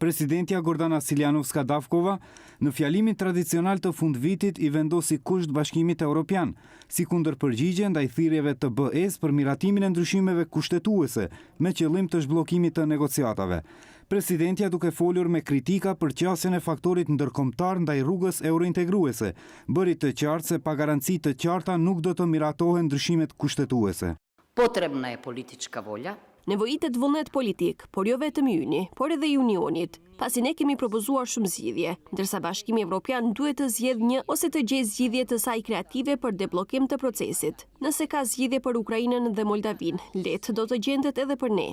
Presidentja Gordana Siljanovska Davkova, në fjalimin tradicional të fundvitit i vendosi kusht Bashkimit Europian, si kundërpërgjigje ndaj thirrjeve të BE-së për miratimin e ndryshimeve kushtetuese, me qëllim të zhbllokimit të negociatave. Presidentja duke folur me kritika për qasjen e faktorit ndërkombëtar ndaj rrugës eurointegruese, bëri të qartë se pa garanci të qarta nuk do të miratohen ndryshimet kushtetuese. Potrebna je politička volja. Nevojitet vullnet politik, por jo vetëm i yni, por edhe i Unionit, pasi ne kemi propozuar shumë zgjidhje, ndërsa Bashkimi Evropian duhet të zgjedhë një ose të gjejë zgjidhje të saj kreative për debllokim të procesit. Nëse ka zgjidhje për Ukrainën dhe Moldavinë, lehtë do të gjendet edhe për ne.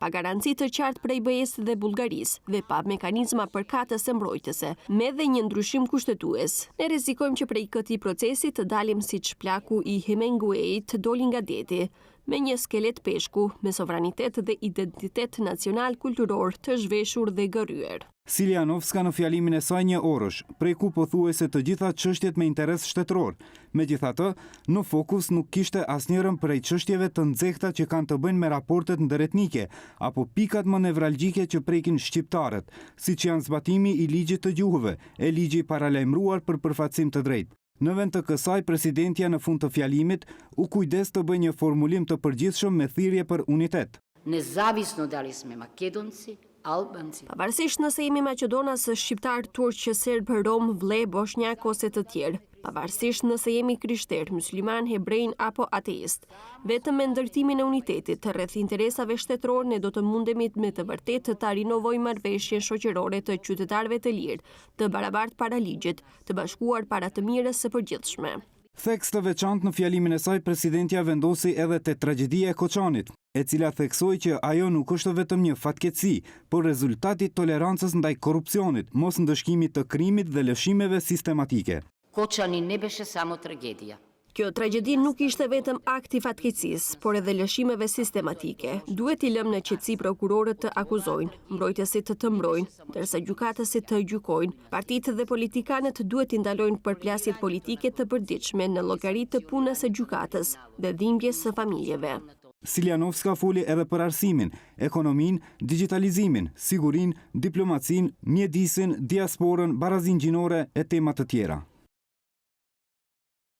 Pa garanci të qartë prej BE-së dhe Bullgarisë dhe pa mekanizma përkatëse mbrojtëse, me dhe një ndryshim kushtetues, ne rrezikojmë që prej këtij procesi të dalim siç plaku i Heminguejit doli nga deti, me një skelet peshku, me sovranitet dhe identitet nacional kulturor të zhveshur dhe gërryer. Siljanovska në fjalimin e saj një orësh, preku pothuajse të gjitha çështjet me interes shtetëror. Megjithatë, në fokus nuk kishte asnjërën prej çështjeve të nxehta që kanë të bëjnë me raportet ndëretnike, apo pikat më nevralgjike që prekin shqiptarët, siç janë zbatimi i ligjit të gjuhëve, e ligji i paralajmëruar për përfaqësim të drejtë. Në vend të kësaj, presidentja në fund të fjalimit, u kujdes të bëjë një formulim të përgjithshëm me thirrje për unitet. Nezavisno dali sme Makedonci, Albanci. Pavarësisht nëse jemi maqedonas, shqiptarë, turq, serbë, romë, vllehë, boshnjakë ose të tjerë, pavarësisht nëse jemi krishterë, myslimanë, hebrenj apo ateistë, vetëm me ndërtimin e unitetit rreth interesave shtetërorë ne do të mundemi me të vërtetë ta rinovojmë marrëveshjen shoqërore të qytetarëve të lirë, të barabartë para ligjit, të bashkuar para të mirës së përgjithshme. Theks të veçantë në fjalimin e saj presidentja vendosi edhe te tragjedia e Koçanit, e cila theksoi që ajo nuk është vetëm një fatkeqësi, por rezultat i tolerancës ndaj korrupsionit, mosndëshkimit të krimit dhe lëshimeve sistematike. Koçani ne beshe samo tragedija. Kjo tragjedi nuk ishte vetëm akt i fatkeqësisë, por edhe lëshimeve sistematike. Duhet t'i lëmë në qetësi prokurorët të akuzojnë, mbrojtësit të mbrojnë, ndërsa gjykatësit të gjykojnë. Partitë dhe politikanët duhet t'i ndalojnë përplasjet politike të përditshme në llogari të punës së gjykatës dhe dhimbjes së familjeve. Siljanovska foli edhe për arsimin, ekonominë, digjitalizimin, sigurinë, diplomacinë, mjedisin, diasporën, barazinë gjinore e tema të tjera.